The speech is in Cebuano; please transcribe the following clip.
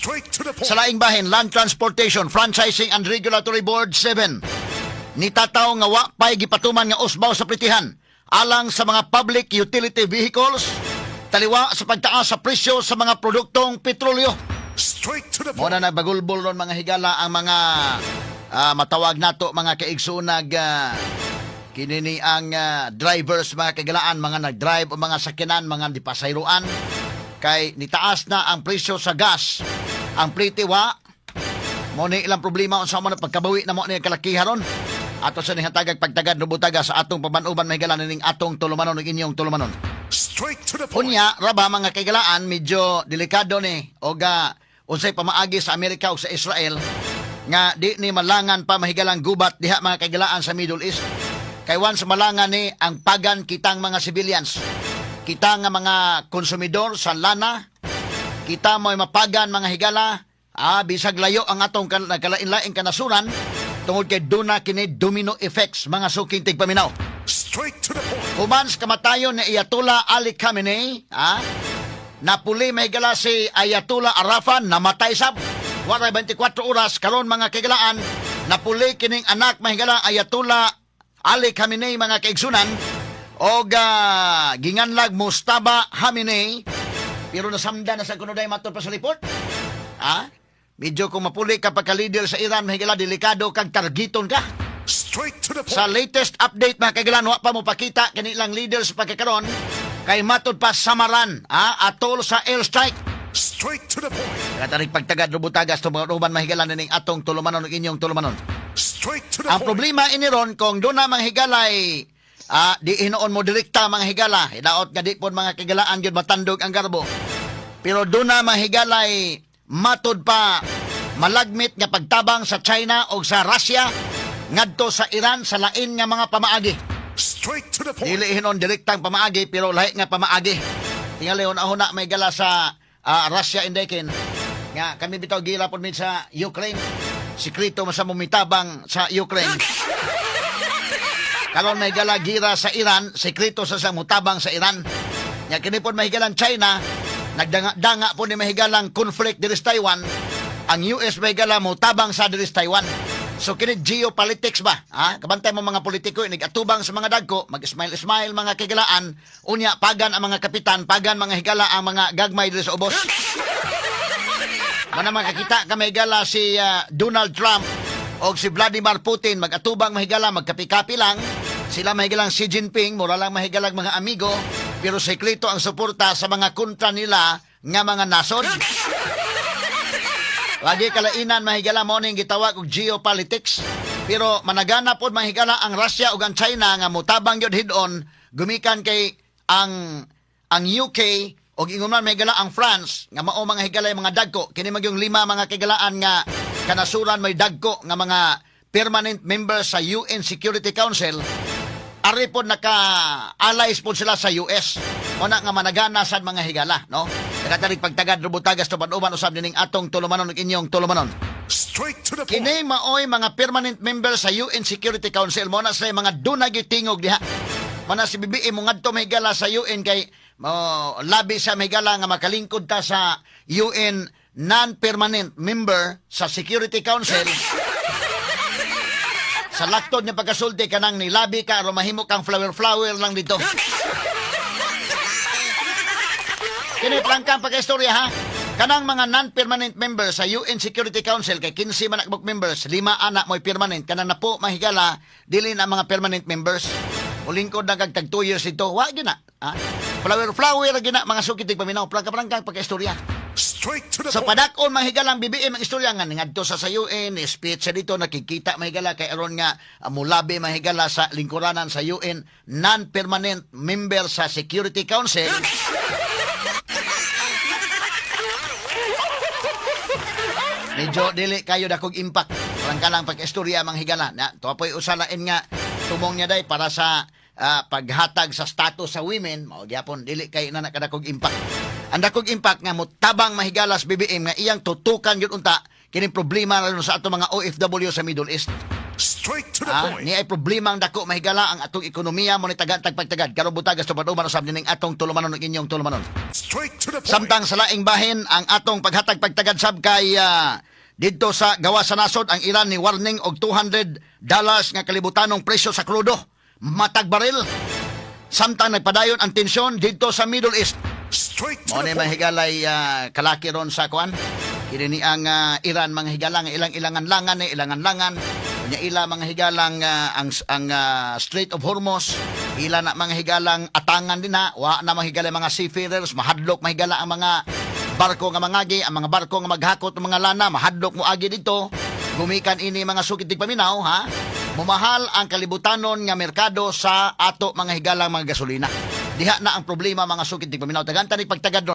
Straight to the point. Sa laing bahin, Land Transportation, Franchising and Regulatory Board 7 nitataw nga wa pay gipatuman nga usbaw sa pritihan alang sa mga public utility vehicles taliwa sa pagtaas sa presyo sa mga produktong petrolyo. Straight to the Mo point. Na nagbagulbol ron, mga higala, ang mga matawag nato mga kaigsuonag kini ni ang drivers, mga kagalaan, mga nag-drive o mga sakyanan, mga dipasayroan, kay nitaas na ang presyo sa gas, ang plite wa. Mo ni ilang problema unsa man ang pagkabawi na mo ni kalakiha ron. Ato sa nihatagag pagtagad rubutaga sa atong paban-uban, mga higala, ning atong tulumanon ug inyong tulumanon. Straight to the point. Unya, raba, mga kaigalaan, medyo delikado ni og unsay pamaagi sa Amerika ug sa Israel nga di ni malangan pa mahigalang gubat diha, mga kaigalaan, sa Middle East. Kay once malangan ni ang pagan kitang mga civilians. Kita nga mga konsumidor sa lana, kita mo'y mapagan, mga higala, bisag layo ang atong kalain-laing kanasuran tungod kay duna kini domino effects, mga suking tigpaminaw. Straight to the point. Human sa kamatayon ni Ayatollah Ali Khamenei, napuli, mahigala, si Ayatollah Arafan, namatay sab. Waray 24 oras karon, mga kaigalaan, napuli kining anak, mahigala, Ayatollah Ali Khamenei, mga kaigsunan, og ginganlag Mojtaba Khamenei, pero nasamda na sa kuno day matod pa sa report. Medyo kung mapuli ka pagka leader sa Iran, mahigala, delikado kag targeton ka. Straight to the point. Sa latest update, mga kaigalan, wa pa mo pakita kanilang leader sa pagkakaron kay matod pa samaran, atol sa airstrike. Straight to the point. Katarik pagtagad rubutagas tumuruban, mahigalan, ning atong tulumanon ug inyong tulumanon. Straight to the Ang point. problema ini ron kung doon na mga higalay di hinuon mo direkta, mga higala, hidaot nga di pod, mga kigalaan, gyud matandog ang garbo. Pero doon na mga higalay matod pa malagmit nga pagtabang sa China o sa Russia ngadto sa Iran sa lain nga mga pamaagi. Straight to the point. Dili hinon direktang pamaagi pero lahi nga pamaagi. Tingali una may gala sa Russia indekin nga kami bitaw gila pod mi sa Ukraine. Sikreto man sa mumitabang sa Ukraine. Karon may gala gira sa Iran, sekreto sa mutabang sa Iran. Nya kini pod mahigalang China, nagdanga-danga po ni mahigalang conflict diri sa Taiwan. Ang US may gala mutabang sa diri sa Taiwan. So kini geopolitics ba? Ha? Kabantay mo mga politiko inig atubang sa mga dagko, mag-smile-smile, mga kigalaan, unya pagan ang mga kapitan, pagan, mga higala, ang mga gagmay diri sa ubos. Mana makakita ka mahigala si Donald Trump o si Vladimir Putin mag-atubang, mahigala, magkapi-kapi lang. Sila mahigalang Xi Jinping, mura lang mahigalang mga amigo, pero sekreto ang suporta sa mga kontra nila nga mga nasod. Lagi kalainan, mahigala, mo ning gitawag og geopolitics. Pero managana pod, mahigala, ang Russia ug ang China nga mutabang gyud hid-on gumikan kay ang UK og ingon man, mahigala, ang France nga mao, mga higala, yung mga dagko. Kini magyung lima, mga kigalaan, nga kanasuran may dagko nga mga permanent members sa UN Security Council, ari pod naka allies pod sila sa US. O na nga managana sad, mga higala, no? Nakatarik pagtagad rubutagas tuban-uban usab nining atong tulumanon ug inyong tulumanon. Straight to the point. Kini maoy mga permanent member sa UN Security Council, mo na sila mga dunay tingog diha. Mo na si BBM mo ngadto, mahigala, sa UN kay mo labi sa mahigala nga makalingkod ta sa UN non-permanent member sa Security Council. Sa laktod nga pagkasulti kanang nilabi ka aron mahimo kang flower-flower lang dito. Kini plangkang pagkaistorya ha. Kanang mga non-permanent members sa UN Security Council kay 15 man akbok members, lima anak mo'y permanent, kanang napo, mahigala, dili na mga permanent members. Ulingkod na kag tag 2 years ito, wa gina. Ha? Flower flower gina, mga sukit paminaw, plangka-plangkang pagkaistorya. Straight to the So point. padak-on, mahigalang BBM ang istorya nga ngadto sa UN, speech sa dito nakikita, mahigala, kay aron nga mulabi, mahigala, sa lingkuranan sa UN non-permanent member sa Security Council. Medyo dili kayo dakog impact. Walang kalang pag-istorya, mga higala. Na, tuwapoy usalain nga tumong niya day para sa paghatag sa status sa women, mao gyapon dili kay na nakadakog impact. Ang dakog impact nga mutabang mahigalas BBM nga iyang tutukan gyud unta kining problema lalo sa ato mga OFW sa Middle East. Straight to the Ah, point. Ni ay problema ang dako, mahigala, ang atong ekonomiya mo ni tagaan tagpagtagad. Karong buntag tupad-uban usab nining atong tulumanon ug inyong tulumanon. Straight to the point. Samtang sa laing bahin, ang atong paghatag pagtagad sab kay didto sa gawa sa nasod, ang Iran ni warning og $200 nga kalibutanong presyo sa krudo matag baril. Samtang nagpadayon ang tensyon didto sa Middle East. Straight to Mo ni the point. mahigalay kalaki ron sa kuan. Kini ni ang Iran, mga higala, nga ilang ilangan-langan ni ilangan-langan. Nya ila mga higalang ang Strait of Hormuz, ila na mga higalang atangan din na, wa na mga higala mga seafarers, mahadlok mahigala ang mga barko nga mangagi, ang mga barko nga maghakot ng mga lana, mahadlok mo agi dito. Gumikan ini mga sukit paminaw, ha. Mumahal ang kalibutanon nga merkado sa ato mga higalang mga gasolina. Diha na ang problema, mga sukit paminaw. Tagan ni pagtagad.